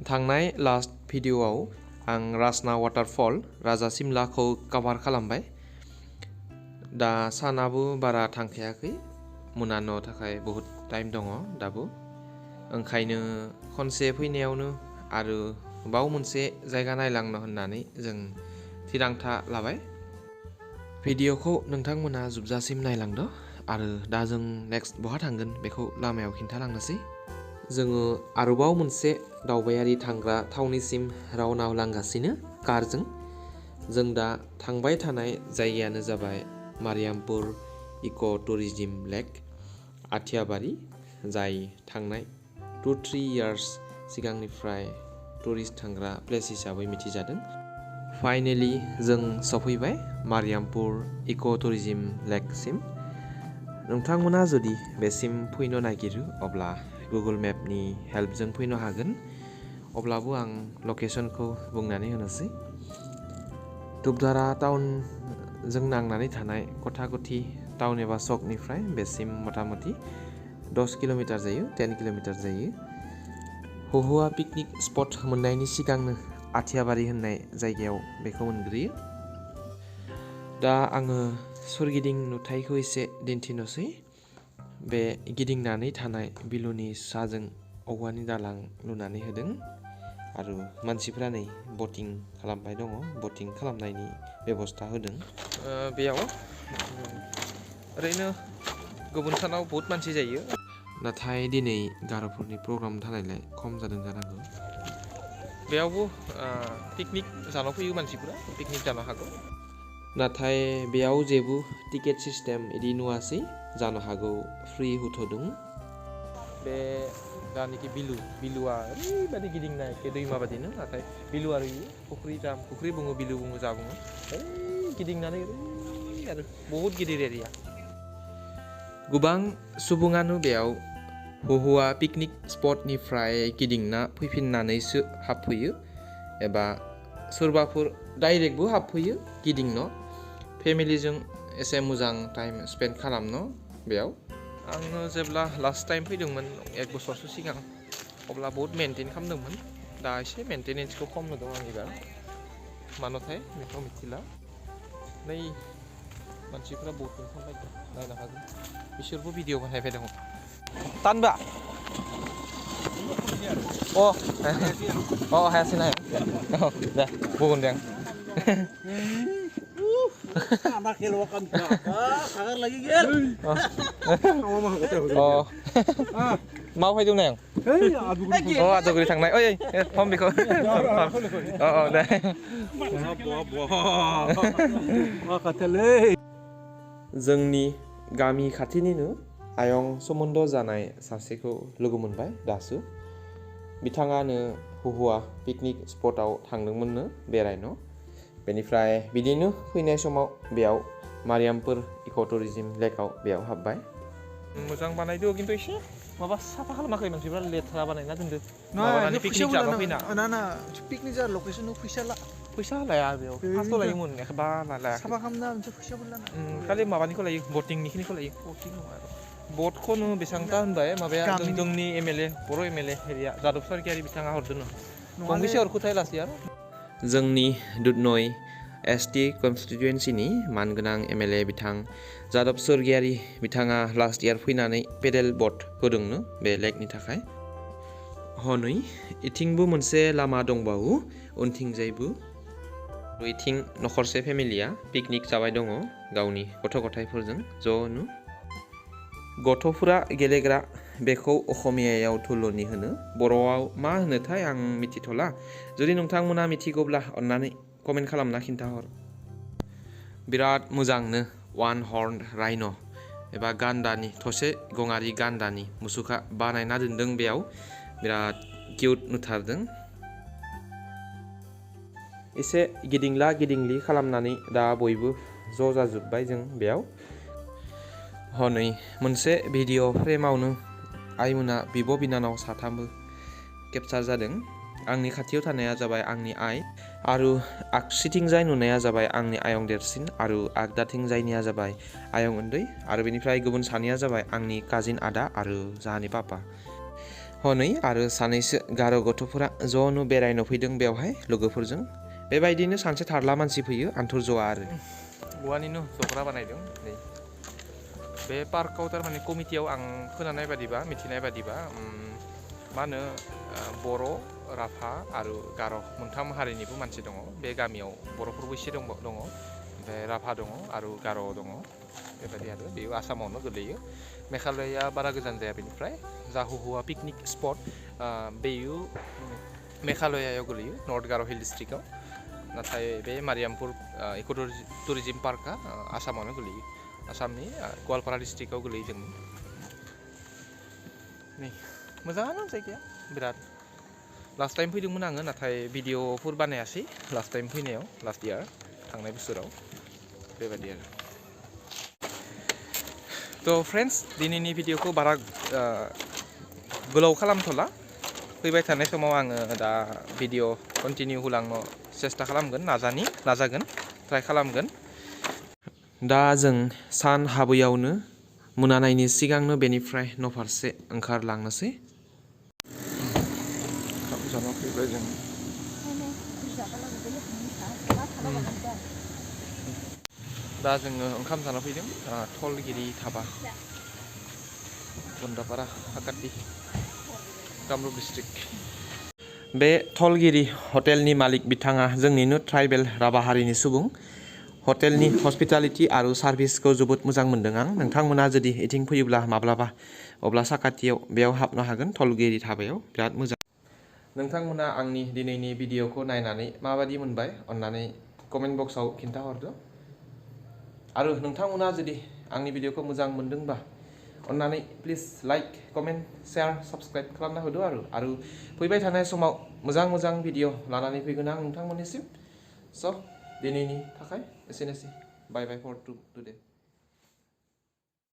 थांनाय लास्ट भिडिअआव आं राजना वाटारफल राजा सिमलाखौ कभार खालामबाय। दा सानाबो बारा थांखायाखै, मोनानो थाखाय बहुत टाइम दङ दाबो। ओंखायनो खनसे फैनायावनो आरो बाव मोनसे जायगा नायलांनो होननानै जों थिरांथा लाबाय। भिडिअखौ नोंथांमोना जोबजासिम नायलांदो आरो दा जों नेक्स्ट बहा थांगोन बेखौ लामायाव खिन्थालांनोसै। जोङो आरोबाव मोनसे दावबायारि थांग्रा थावनिसिम रावना लांगासिनो कारजों। जों दा थांबाय थानाय जायगायानो जाबाय मारियामपुर इक' लेक आथियाबारि, जाय थांनाय 2-3 इयार्स सिगांनिफ्राय टुरिस्ट थांग्रा प्लेस हिसाबै मिथिजादों। फाइनेलि जों सफैबाय मारियामपुर इक' लेकसिम। नोंथांमोना जुदि बेसिम फैनो नागिरो अब्ला गुगल मेपनि हेल्पजों फैनो हागोन। अब्लाबो आं लकेसनखौ बुंनानै होनोसै। धुपधारा टाउनजों नांनानै थानाय कथागथि टाउन एबा सकनिफ्राय बेसिम मथा-मथि 10 किल'मिटार जायो, 10 किल'मिटार जायो। हुहुआ पिकनिक स्पट मोननायनि सिगांनो आथियाबारि होननाय जायगायाव बेखौ मोनग्रोयो। दा आङो सोरगिदिं नुथायखौ एसे दिन्थिनोसै। बे गिदिंनानै थानाय बिलोनि साजों औवानि दालां लुनानै होदों आरो मानसिफ्रा नै बटिं खालामबाय दङ, बटिं खालामनायनि बेबस्था होदों। बेयाव ओरैनो गुबुन सानाव बहुत मानसि जायो, नाथाय दिनै गार'फोरनि प्रग्राम थानायलाय खम जादों जानांगौ। बेयावबो पिकनिक जानो फैयो मानसिफ्रा, पिकनिक जानो हागौ। नाथाय बेयाव जेबो टिकेट सिस्टेम इदि नुवासै, जानो हागौ फ्रि होथ'दों। बे जानाखि बिलुआ ओरैबायदि गिदिंनाय एखे दैमा बादिनो, नाथाय बिलु आरो फुख्रि बुङो, बिलु बुङो, जा बुङो, गिदिंनानै आरो बहुत गिदिर एरिया। गोबां सुबुङानो बेयाव हुहुआ पिकनिक स्पटनिफ्राय गिदिंना फैफिननानैसो हाबफैयो एबा सोरबाफोर डाइरेक्टबो हाबफैयो गिदिंनो, फेमिलिजों एसे मोजां टाइम स्पेन्ड खालामनो बेयाव। आङो जेब्ला लास्ट टाइम फैदोंमोन 1 बोसोरसो सिगां, अब्ला बहुत मेनटेन खालामदोंमोन। दा एसे मेनटेनेन्सखौ खम नुदों आं एबार, मानोथाय बेखौ मिथिला। नै मानसिफ्रा बटिं खालामबाय, नायनो हागोन। बिसोरबो भिडिअ बानायबाय दङ। तानबा हायासै ना दे बुंगोन दे आं। मा फैदों नाय आदुगुरि थांनाय ओइ हम बेखौ दे। जोंनि गामि खाथिनिनो आयं सोमोन्द जानाय सासेखौ लोगो मोनबाय दासो। बिथाङानो हुहुआ पिकनिक स्पटआव थांदोंमोननो बेरायनो। बेनिफ्राय बिदिनो फैनाय समाव बेयाव मारियामपुर इक' लेकआव बेयाव हाबबाय। मोजां बानायदो, खिन्थु एसे माबा साफा खालामाखै मानसिफ्रा, लेथ्रा बानायना दोनदो। माबानानै पिकनिक जाबा फैना पिकनिक जार लकेसनाव फैसा लाया बेयाव, 500 लायोमोन, एखबा लाया। साफा खालामना मोनसे फैसाबो लाना। खालि माबानिखौ लायो, बटिंनिखिनिखौ लायो। बटिं नङा आरो बटखौनो बेसेबांथा होनबाय माबाया जोंनि MLA बर' MLA एरिया जादब सरगियारि बिथाङा हरदों। गंबेसे हरखोथाय लासै आरो जोंनि दुधनय ST कनस्टिटुवेन्सिनि मानगोनां MLA बिथां जादब सरगियारि बिथाङा लास्ट इयार फैनानै पेडेल बट होदोंनो बे लेकनि थाखाय। हनै इथिंबो मोनसे लामा दंबावो, उनथिंजायबो। इथिं नखरसे फेमिलिया पिकनिक जाबाय दङ गावनि गथ' गथायफोरजों ज'नो। गथ'फोरा गेलेग्रा बेखौ असमियायाव थुलुनि होनो, बर'आव मा होनोथाय आं मिथिथ'ला। जुदि नोंथांमोना मिथिगौब्ला अन्नानै कमेन्ट खालामना खिन्थाहर। बिराद मोजांनो वान हर्न राइन' एबा गान्दानि, थसे गङारि गान्दानि मुसुखा बानायना दोनदों बेयाव। बिराद किउट नुथारदों। एसे गिदिंला गिदिंलि खालामनानै दा बयबो ज' जाजोब्बाय जों बेयाव। हनै मोनसे भिडिअ फ्रेमावनो आइमोना बिब' बिनानाव साथामबो केपचार जादों। आंनि खाथियाव थानाया जाबाय आंनि आइ, आरो आगसिथिंजाय नुनाया जाबाय आंनि आयं देरसिन आरो आगदाथिंजायनिया जाबाय आयं उन्दै आरो बेनिफ्राय गुबुन सानैया जाबाय आंनि काजिन आदा आरो जाहानि पापा हनै आरो सानैसो गार' गथ'फोरा ज'नो बेरायनो फैदों बेवहाय लोगोफोरजों बेबायदिनो सानसे थारला मानसि फैयो आन्थुर ज'आ आरो औवानिनो जग्रा बानायदों नै बे पार्कआव थारमाने कमिटियाव आं खोनानाय बादिबा मिथिनाय बादिबा मा होनो बर' राभा आरो गार' मोनथाम हारिनिबो मानसि दङ बे गामियाव बर'फोरबो एसे दङ ओमफ्राय राभा दङ आरो गार' दङ बेबायदि आरो बेयो आसामावनो गोलैयो मेघालया बारा गोजान जाया बेनिफ्राय जाहुहुवा पिकनिक स्पट बेयो मेघालयायाव गोलैयो नर्थ गार' हिल डिस्ट्रिक्टआव नाथाय बे मारियामपुर इक' टुरिजिम पार्कआ आसामावनो गोलैयो आसामनि गवालपारा डिस्ट्रिक्टआव गोलैदों नै मोजाङानो जायगाया बिराद लास्ट टाइम फैदोंमोन आङो नाथाय भिडिअफोर बानायासै लास्ट टाइम फैनायाव लास्ट इयार थांनाय बोसोराव बेबायदि आरो थ' फ्रेन्ड्स दिनैनि भिडिअखौ बारा गोलाव खालामथ'ला फैबाय थानाय समाव आङो दा भिडिअ कन्टिनिउ होलांनो सेस्था खालामगोन नाजागोन ट्राइ खालामगोन दा जों सान हाबैयावनो मोनानायनि सिगांनो बेनिफ्राय न'फारसे ओंखारलांनोसै ओंखाम जाना फैबाय जों दा जोङो ओंखाम जाना फैदों थलगिरि धाबा गन्डापारा हाकाति कामरुप डिस्ट्रिक्ट बे थलगिरि हटेलनि मालिक बिथाङा जोंनिनो ट्राइबेल राभा हारिनि सुबुं हटेलनि हस्पिटालिटि आरो सार्भिसखौ जोबोद मोजां मोनदों आं नोंथांमोना जुदि इथिं फैयोब्ला माब्लाबा अब्ला साखाथियाव बेयाव हाबनो हागोन थलगिरि धाबायाव बिराद मोजां नोंथांमोना आंनि दिनैनि भिडिअखौ नायनानै माबादि मोनबाय अन्नानै कमेन्ट बक्सआव खिन्थाहरदो आरो नोंथांमोना जुदि आंनि भिडिअखौ मोजां मोनदोंबा अन्नानै please like comment share subscribe खालामना होदो आरो फैबाय थानाय समाव मोजां भिडिअ लानानै फैगोन आं नोंथांमोननिसिम स' दिनैनि थाखाय एसेनोसै बाय बाय फर टुडे